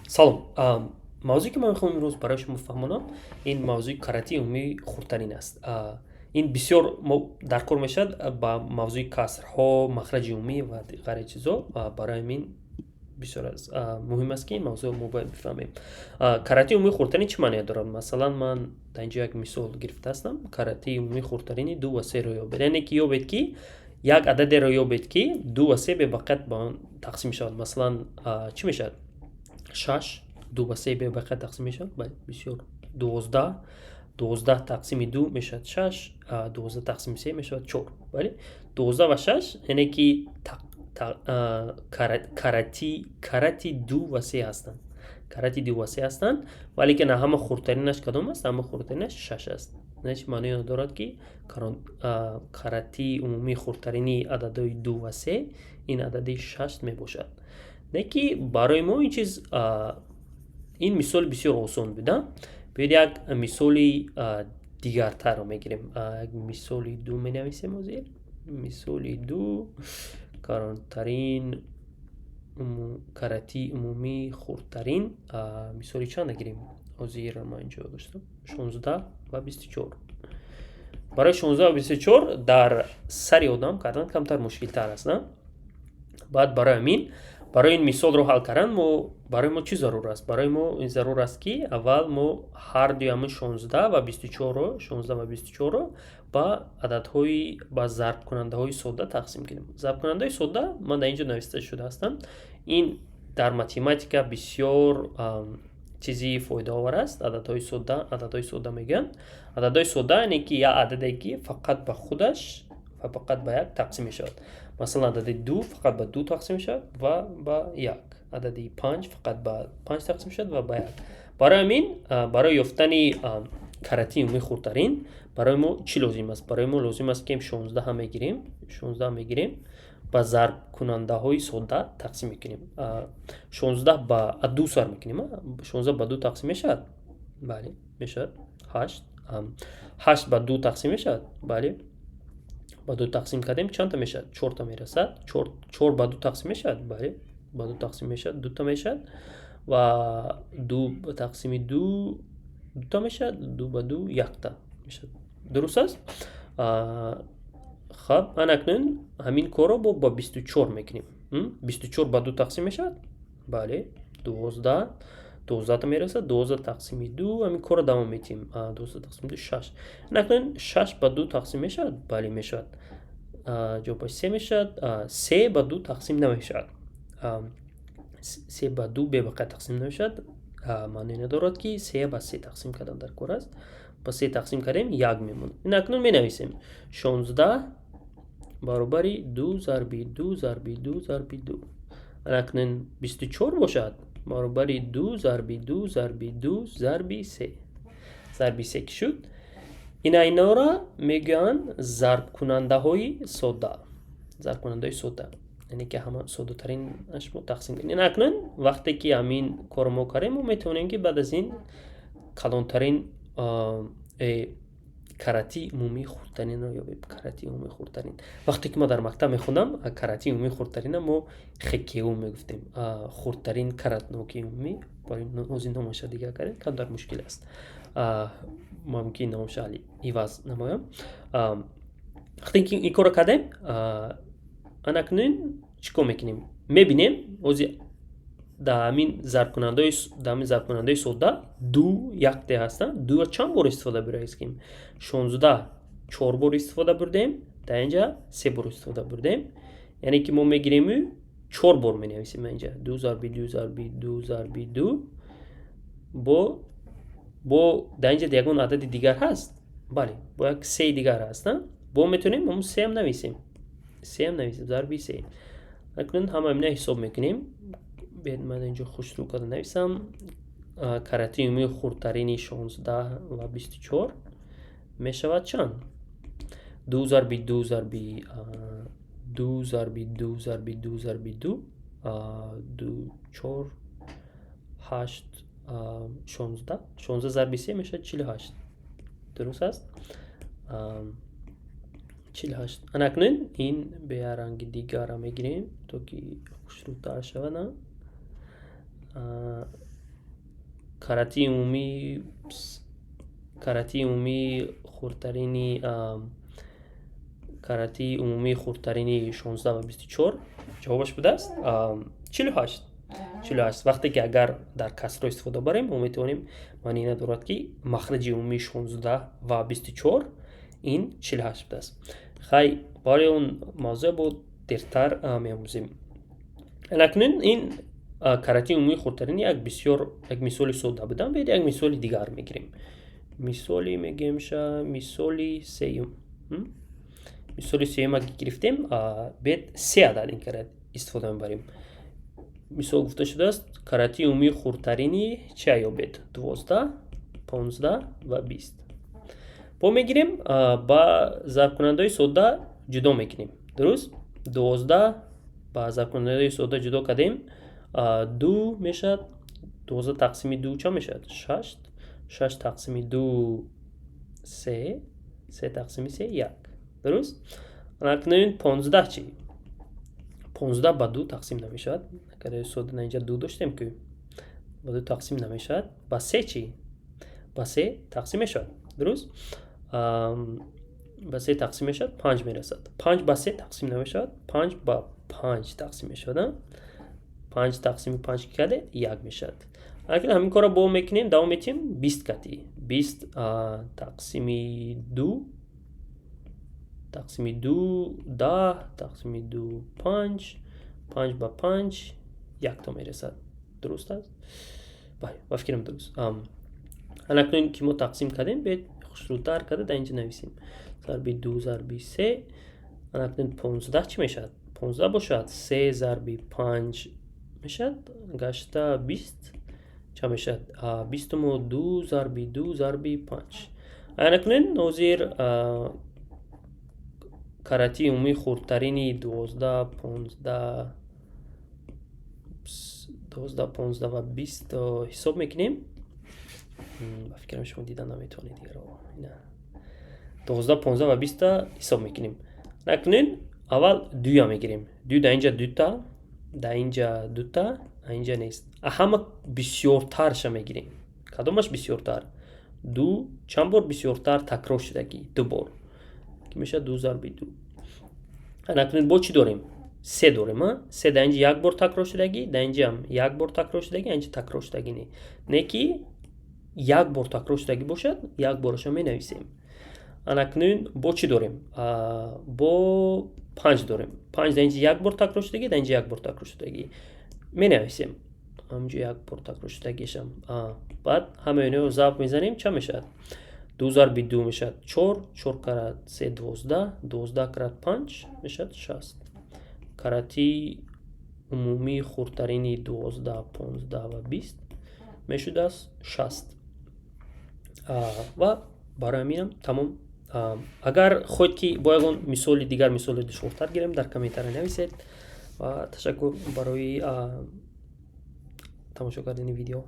Салом. Мавзӯе, ки ман мехоҳам имрӯз барои шумо фаҳмонам, ин мавзӯи каратии умумии хурдтарин аст. Ин бисёр мо дар кор мешавад ба мавзӯи касрҳо, махраҷи умумӣ ва ғайри чизо. Барои ҳамин бисёр муҳим аст, ки ин мавзӯъро мо бояд бифаҳмем. Каратии умумии хурдтарин чӣ маъное дорад? Масалан, ман дар инҷо як мисол гирифта ҳастам: каратии умумии хурдтарини ду ва серо ёбед, яъне ки ёбед, ки як ададеро ёбед, ки ду ва се бебақият ба он тақсим мешавад. Масалан, чӣ мешавад? Шаш ду ба се бебақият тақсим мешавад? Бале, бисёр. 12, 12 тақсими ду мешавад шаш, 12 тақсими се мешавад чор. Бале, 12 ва шаш, яъне ки карати ду ва се ҳастанд, карати ду ва се ҳастанд. Валекин ҳама хурдтаринаш кадом аст? Ҳама хурдтаринаш шаш аст. Значит, маънои он дорад, ки каратии умумии хурдтарини ададҳои ду ва се ин адади шаш мебошад. Не ки барои мо ин чиз, ин мисол бисёр осон буда. Биёед, як мисоли дигартарро мегирем. Як мисоли ду менависем ҳозир. Мисоли ду: калонтарин каратии умумии хурдтарин. Мисоли чанд гирем? Ҳозир ман инҷо доштам 16 ва 24. Барои 16 ва 24 дар сари одам кардан камтар мушкилтар аст, на? Баъд барои ҳамин, барои ин мисолро ҳал кардан мо, барои мо чӣ зарур аст? Барои мо ин зарур аст, ки аввал мо ҳар дуи ҳамин 16 ва 24-ро, 16 ва 24-ро ба ададҳои, ба зарбкунандаҳои содда тақсим кунем. Зарбкунандаҳои содда ман дар ин ҷо нависта шуда ҳастанд. Ин дар математика бисёр чизи фоидаовар аст. Ададҳои содда, ададҳои содда мегӯянд. Ададҳои содда, яъне ки як ададе, ки фақат ба худаш ва фақат ба як тақсим мешавад. Масалан, адади ду фақат ба ду тақсим мешавад ва ба як. Адади панҷ фақат ба панҷ тақсим мешавад ва ба як. Барои ҳамин, барои ёфтани каратии умумии хурдтарин барои мо чӣ лозим аст? Барои мо лозим аст, ки 16 мегирем, 16 мегирем, ба зарбкунандаҳои содда тақсим мекунем. 16 ба ду сар мекунем. 16 ба ду тақсим мешавад? Бале, мешавад, ҳашт. Ҳашт ба ду тақсим мешавад? Бале. Ба ду тақсим кардем, чандта мешавад? Чорта мерасад. Чор ба ду тақсим мешавад? Бале, ба ду тақсим мешавад, дута мешавад. Ва ду ба тақсими ду дута мешавад, ду ба ду якта мешавад. Дуруст аст. Хаб, анакнун ҳамин корро бо ба 24 мекунем. 24 ба ду тақсим мешавад? Бале, 12, 12та мерасад. 12 тақсими ду, ҳамин корро давом медиҳем. 12 тақсими ду шаш. Анакнун шаш ба ду тақсим мешавад? Бале, мешавад, ҷавобаш се мешавад. Се ба ду тақсим намешавад. Се ба ду бебақия тақсим намешавад. Маъное надорад, ки се ба се тақсим кардан дар кор аст. Ба се тақсим кардем, як мемонад. Ин акнун менависем: 16 баробари ду зарби ду зарби ду зарби ду. Акнун 24 бошад, баробари ду зарби ду зарби ду зарби се. Зарби се ки шуд, ина инора мегӯянд зарбкунандаҳои содда. Зарбкунандаҳои содда, яъне ки ҳама соддатаринаш мо тақсим кунем. Акнун вақте ки ҳамин корро мо кардем, мо метавонем, ки баъд аз ин калонтарин каратии умумии хурдтаринро ёбем. Каратии умумии хурдтарин. Вақте ки мо дар мактаб мехондам, каратии умумии хурдтарина мо ХКУ мегуфтем, хурдтарин каратнокии умумӣ. Барои ҳозир номаша дигар кардем, камтар мушкил аст. Мумкин номаша ҳали иваз намоям. Вақте ки ин корро кардем, анакнун чӣ кор мекунем? Мебинем, ҳозир дар ҳамин зарбкунандаҳои содда ду якте ҳастанд. Дуро чанд бор истифода бурдаем? 16 чор бор истифода бурдем, дар инҷа се бор истифода бурдем. Яъне ки мо мегирему чор бор менависем инҷа: ду зарби ду зарби ду зарби ду. Бо дар инҷа ягон адади дигар ҳаст? Бале, бо як сеи дигар ҳаст. Бо метавонем ҳамун сеам нависем, сеам нависем, зарби се. Акнун ҳама ина ҳисоб мекунем. Биёед, ман инҷо хушрӯ карда нависам. Каратии умумии хурдтарини 16 ва 24 мешавад чанд? Ду зарби ду зарби ду зарби ду зарби ду зарби ду, ду, чор, ҳашт, 16. 16 зарби се мешавад 48. Дуруст аст, 48. Анакнун ин беяранги дигарро мегирем, то ки хушрӯтар шавад. Каратии умумии хурдтарини, каратии умумии хурдтарини 16 ва 24 ҷавобаш будааст 48, 48. Вақте ки агар дар касрро истифода барем, мо метавонем, маънӣ надорад, ки махраҷи умумии 16 ва 24 ин 48 будааст. Хай, барои он мавзӯъ бо дертар меомӯзем. Акнун ин каратии умумии хурдтарини як бисёр як мисоли содда будам. Биёед, як мисоли дигар мегирем. Мисоли мегӯемша, мисоли сеюм. Мисоли сеюм агар гирифтем, биёед, се адад ин карат истифода мебарем. Мисол гуфта шудааст: каратии умумии хурдтарини чия ёбед? 12, 15 ва 20. Бо мегирем, ба зарбкунандаҳои содда ҷудо мекунем, дуруст? 12 ба зарбкунандаҳои содда ҷудо кардем, ду мешавад. 12 тақсими ду чанд мешавад? Шаш. Шаш тақсими ду се, се тақсими се як, дуруст? Акнун 15 чӣ? 15 ба ду тақсим намешавад. Сода на, инҷа ду доштем ки ба ду тақсим намешавад. Ба се чӣ? Ба се тақсим мешавад, дуруст? Ба се тақсим мешавад, панҷ мерасад. Панҷ ба се тақсим намешавад, панҷ ба панҷ тақсим мешавад. Панҷ тақсими панҷ ки кардед, як мешавад. Акнун ҳамин корро бо мекунем, давом метиҳем 20 кати. 20 тақсими ду, тақсими ду 10, тақсими ду панҷ, панҷ ба панҷ якто мерасад, дуруст аст? Ба фикрам, дуруст. Анакнун ки мо тақсим кардем, биёед, хушрӯтар карда дар инҷа нависем: зарби ду, зарби се. Анакнун 15 чӣ мешавад? 15 бошад, се зарби панҷ мешавад, гашта 20 чанд мешавад? Бистуму ду зарби ду зарби панҷ. Анакнун ҳозир каратии умумии хурдтарини 12, 15, 12, 15 ва 20 ҳисоб мекунем. Ба фикрам, шумо дида наметавонед дигаро. 12, 15 ва 20-та ҳисоб мекунем. Накунем, аввал дуя мегирем. Ду дар инҷа дута, дар инҷа дута, инҷа нест. Ҳама бисёртарша мегирем. Кадомаш бисёртар? Ду чанд бор бисёртар такрор шудагӣ? Ду бор, ки мешавад ду зарби ду. Накунед, бо чӣ дорем? Се дорем. Се дар инҷа як бор такрор шудагӣ, дар инҷаам як бор такрор шудагӣ, инҷа такрор шудагӣ не ки як бор такрор шудагӣ бошад, як бораша менависем. Анакнун бо чӣ дорем? Бо панҷ дорем. Панҷ дар инҷа як бор такрор шудагӣ, дар инҷа як бор такрор шудагӣ, менависем ҳаминҷо як бор такрор шудагишам. Баъд ҳамаи инҳоро зарб мезанем, чанд мешавад? Ду зарби ду мешавад чор, чор карат се 12, 12 карат панҷ мешавад 60. Каратии умумии хурдтарини 12, 15 ва 20 мешудааст 60. Ва барои ҳаминам тамом. Агар хоҳед, ки бо ягон мисоли дигар, мисоли душвортар гирем, дар комментария нависед. Ва ташаккур барои тамошо кардани видео.